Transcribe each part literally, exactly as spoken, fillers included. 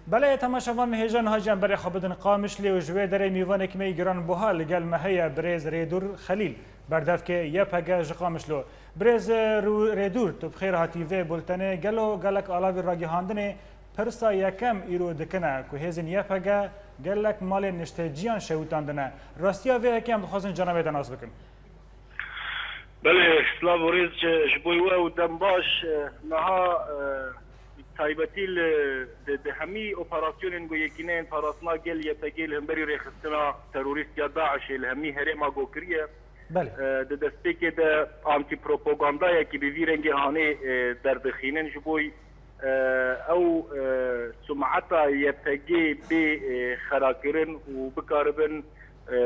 Belê, temaşevan, hêja niha jî em berê xwe bidin Qamişlê û ji wê derê mîvanekî me yî giranbuha li gel me heye, birêz Rêdûr Xelîl, berdevkê Y P G ji Qamişlo. Birêz, e, Rû-, Rêdûr, tu bi xêr hatî vê bultenê. Gelo gelek alavî ragihandinê pirsa yekem îro dikine ku hêzên Y P G gelek malên nişteciyan şewitandine. Rastiya vê yekê em dixwazin cana wê de nas bikin. Belê, silav û rêz ji, ji bo we û dem baş. E, niha, e, taybetî li, di, di hemî operasyonên ku Yekîneyên Parastina Gel, Y P G, li hemberî rêxistina terorîst ya DAIŞê li hemî herêma go kiriye. Belê. E, di destpêkê de antîpropagandayekî bi vî rengê hanê, e, derdixînin ji bo, e, ew, e, sumeta Y P G bê, e, xerakirin û bikaribin, e,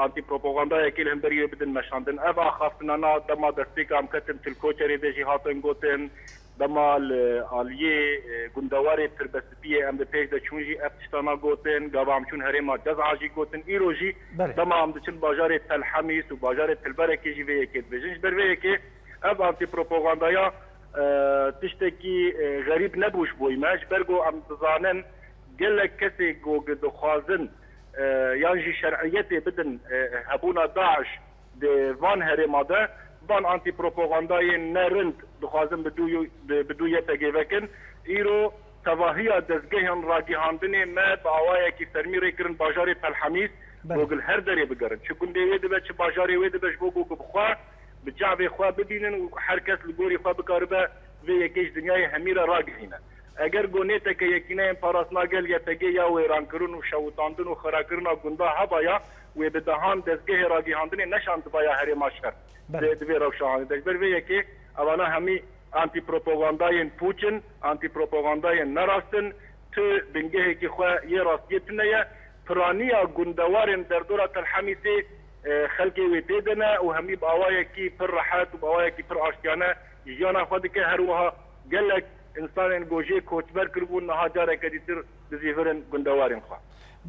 antîpropagandayekê li hemberî wê bidin meşandin. Ev axaftinana dema destpêka em ketin Tilkoçerê de jî hatin gotin, dema li aliyê, e, gundewarê Tirbesipiyê em bi pêş de çûn jî ev tiştana gotin, gava em çûn herêma Cez'a jî gotin. Îro jî Belê. dema em diçin bajarê Telhemîs û bajarê Tilberekê jî vê yekê dibêjin. Ji ber vê yekê ev antîpropagandaya, e, tiştekî, e, xerîb nebû ji bo me. Ji ber ku em dizanin gelek kesê ku dixwazin, e, yan jî şer'iyetê bidin, e, hebûna DAIŞ di van herêma de, van antîpropagandayên ne rind dixwazin bi dû, bi, bi dû Y P G vekin. Îro tevahiya dezgehên ragihandinê me bi awayekî fermî rê kirin bajarê Telhemîs, Belê. ku li her derê bigerin. Çi gundê wê dibe, çi bajarê wê dibe, ji bo ku bi xwe, bi çavê xwe bibînin û her kes li gorî xwe bikaribe vê yekê ji dinyayê hemî re ragihîne. Eger ku nêteke Yekîneyên Parastina Gel, Y P G, ya wêrankirin û şewitandin û xirakirina gunda hebaya, wê bi dehan dezgehê ragihandinê neşandibaya herêma şer. Belê. Di, di vê rewşa hanê de. Ji ber vê yekê evana hemî antîpropagandayên pûç in, antîpropagandayên nerast in, tu bingehekî xwe yê rastiyê tune ye. Piraniya gundewarên derdora Telhemîsê, e, xelkê wê tê de ne û hemî bi awayekî pir rehet û bi awayekî pir aştiyane jiyana xwe dike. Her wiha gelek însanên ku jê koçber kiribûn, niha careke dîtir dizîvirin gundewarên xwe.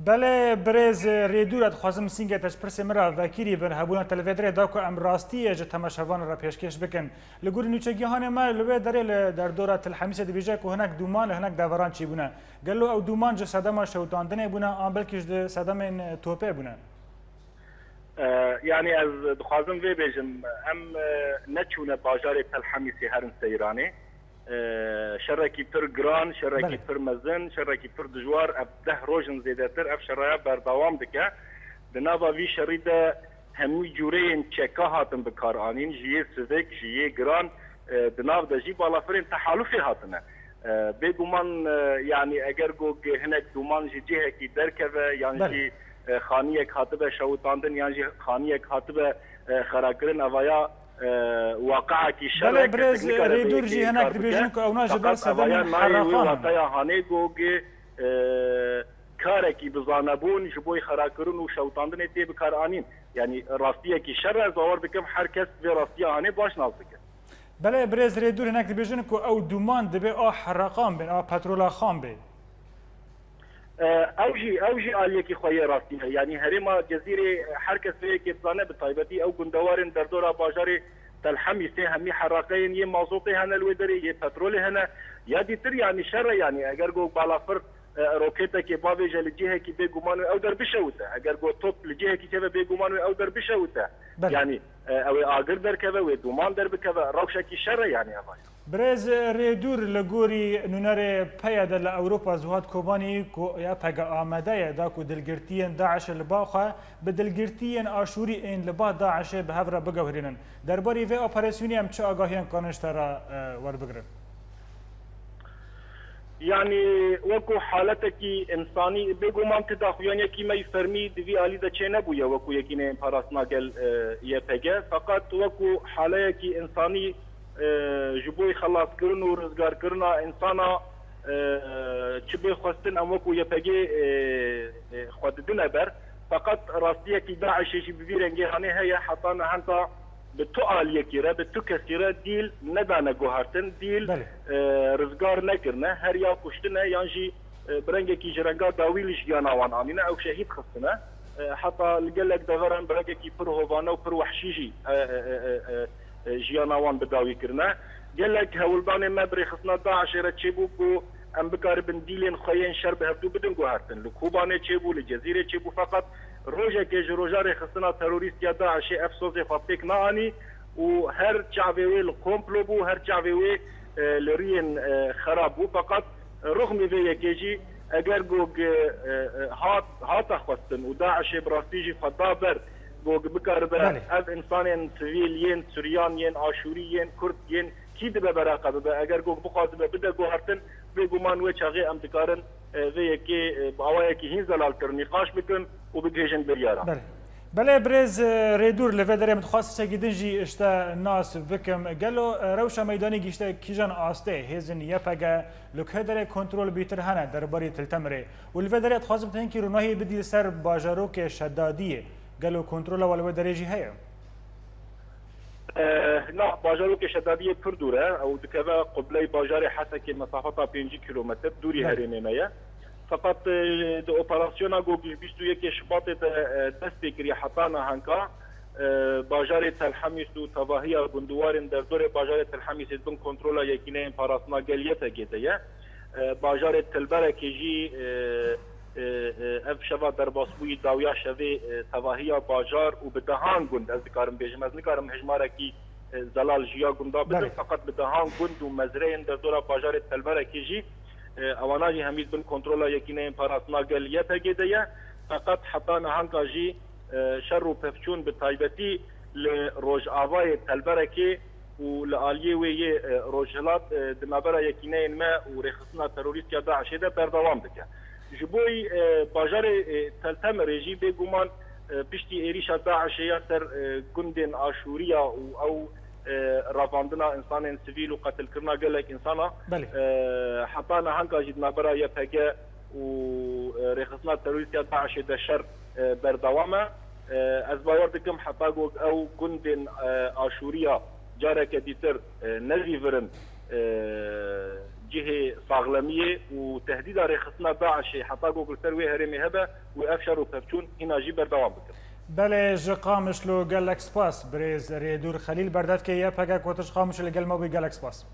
Belê, birêz Rêdûr, ez dixwazim sîngê te ji pirsê min re vekirî bin. Hebûna te li vê derê da ku em rastiyê ji temaşevanê re pêşkêş bikin. Li gorî nûçegihanê me li wê derê li derdora Til Hemîsê dibêje ku hinek dûman li hinek deveran çêbûne. Gelo ew dûman ji sedema şewitandinê bûne an belkî ji sedemên topê bûne? E, yanî ez dixwazim vê bêjim, em, e, neçûne bajarê Tel Hemîsê herin seyranê. E, şerekî pir giran, şerekî Belê. pir mezin, şerekî pir dijwar, ev deh roj in zêdetir, ev şereya berdewam dike. Di nava vî şerî de hemû cûreyên çeka hatin bi kar anîn, ji yê sivik, ji yê giran, e, di nav de jî balafirên tehalufê hatine. E, bêguman, e, yanî eger ku hinek dûman ji cihekî derkeve, yan Belê. jî, e, xaniyek hatibe şewitandin, yan jî xaniyek hatibe, e, xerakirin, evaya, e, waqiakî şer Belê, e, birêz kesek nikare vê Rêdûr jî yekê hinek kar bike. dibêjin ku ewna ji ber Feqet evaya sedemên nayê wê herraqan in. wateya hanê ku gi, e, karekî bi zanebûn ji bo xerakirin û şewitandinê tê bi kar anîn. Yanî rastiyekî şer e, ez bawer dikim her kes vê rastiya hanê baş nas dike. Belê, birêz Rêdûr hinek dibêjin ku ew dûman dibê a herraqan bên, a petrola xam bê. E, ew jî, ew jî aliyekî xwe yê rastî ye. Yanî herêma Cezîrê, e, her kes vê yekê dizane, bi taybetî ew gundewarên derdora bajarê Tel Hemîsê hemî herraqeyên yê mazotê hene li wê derê, yê petrolê hene. Ya dîtir, yanî şer e, yanî eger ku balafir, e, roketekê bavêje li cihekî, bêguman wê ew der bişewite. Eger ku top li cihekî keve, bêguman wê ew der bişewite. Belê. Yanî, e, ew ê agir derkeve, wê dûman derbikeve, rewşekî şer e, yanî eva ye. Birêz Rêdûr, li gorî nûnerê PYD li Ewropa Zuhad Kobanî ku YPG amade ye, da ku dilgirtiyên DAIŞê li ba xwe bi dilgirtiyên aşûrî ên li ba DAIŞê bi hev re biguherînin. Derbarî vê operasyonê em çi agahiyan karin ji te re, e, werbigirin? Yanî wekû haletekî însanî, bêguman ti daxuyaniyekî me yî fermî di vî alî de çê nebûye wekû Yekîneyên Parastina Gel, e, YPG. Feqet wekû haleyekî însanî, e, ji bo xelaskirin û rizgarkirina însana, e, çi bê xwestin em wekû YPG, e, e, xwe didine ber. Feqet rastiyekî DAIŞê jî bi vî rengê hanê heye, heta niha bi tu aliyekî re, bi tu kesî re dîl nedane guhertin, dîl, Belê. e, rizgar nekirine, her ya kuştine, yan jî, e, bi rengekî ji renga dawî li jiyana wan anîne, ew şehîd xistine. E, heta li gelek deveran bi rengekî pir hovane û pir wehşî jî, e, e, e, e, e, e, jiyana wan bi dawî kirine. Gelek hewldanê me bi rêxistina DAIŞê re çêbû ku em bikaribin dîlên xwe yên şer bi hevdû bidin guhertin. Li Kobanê çêbû, li Cezîrê çêbû, feqet rojekê ji roja rêxistina terorîst ya DAIŞê ev sozê xwe pêk neanî û her çavê wê li komplo bû, her çavê wê, e, li riyên, e, xerab bû. Feqet ruxmî vê yekê jî eger go gi, e, e, hat, hata xwestin û DAIŞê bi rastî jî xwe da ber, go gi bikaribe Belê. ev însanên sivîl yên Suryan, yên Aşûrî, yên Kurd, yên kî dibe bereqe bibe, eger go bixwazibe bide guhertin, bêguman wê çaxê em dikarin, e, vê yekê, e, bi awayekî hîn zelaltir nîqaş bikin û bigihêjin biryara. Belê. Belê birêz, e, Rêdûr, li vê derê min dixwest tiştekî din jî işte nas bikim. Gelo, e, rewşa meydanî gihişte kîjan astê? Hêzên Y P G li ku derê kontrol bîtir hene derbarê Til Temirê? Û li vê derê dixwazim te hinkî rûnahî bidî li ser bajarokê Şedadiyê. Gelo kontrola we li wê derê jî heye? Eh, na, bajarokê Şedadiyê pir dûr e. Ew dikeve qubley bajarê Hesekê, mesafeta pêncî kîlometr dûrî Belê. herêmê me ye. Feqet, eh, di operasyona go ji bîst û yekê Şibatê de, eh, dest pê kiriye heta nihanka, eh, bajarê Telhemîs û tevahiya gundiwarên derdorê bajarê Telhemîsê di bin kontrola Yekîneyên Parastina Gel Y P G de ye. Eh, bajarê Tilberekê jî, eh, eh, eh, ev şeva derbasbûyî dawiya şevê, eh, tevahiya bajar û bi dehan gund, ez dikarim bêjim, ez nikarim hejmarekî, eh, zelal ji ya gunda bidim, Belê. feqet bi dehan gund û mezreyên derdora bajarê Tilberekê jî, eh, ewana jî hemî di bin kontrola Yekîneyên Parastina Gel Y P G de ye. Feqet heta nihanka jî, eh, şer û pevçûn bi taybetî li rojavayê Telberekê û li aliyê wê yê, e, Rojhilat, e, di navbera yekîneyên me û rêxistina terorîst ya DAIŞê de berdewam dike. Ji bo, e, bajarê, e, Tel Temirê jî bêguman, e, piştî êrîşa DAIŞê ya ser, e, gundên Aşûriya û ew, e, revandina însanên sivîl û qetilkirina gelek însana, Belê. e, heta nihanka jî di navbera Y P G û, e, rêxistina terorîst ya DAIŞê de şer, e, berdewam e. E, ez bawer dikim heta ku ew gundên, e, Aşûriya careke dîtir, e, nevîvirin, e, cihê saxlemiyê û tehdîda rêxistina DAIŞê heta ku li ser wê herêmê hebe û ev şer û pevçûn hîna jî berdewam bikin. Belê, ji Qamişlo gelek spas. Birêz Rêdûr Xelîl, berdevkê Y P G Kurdiş Qamişlo, li gel me bû, gelek spas.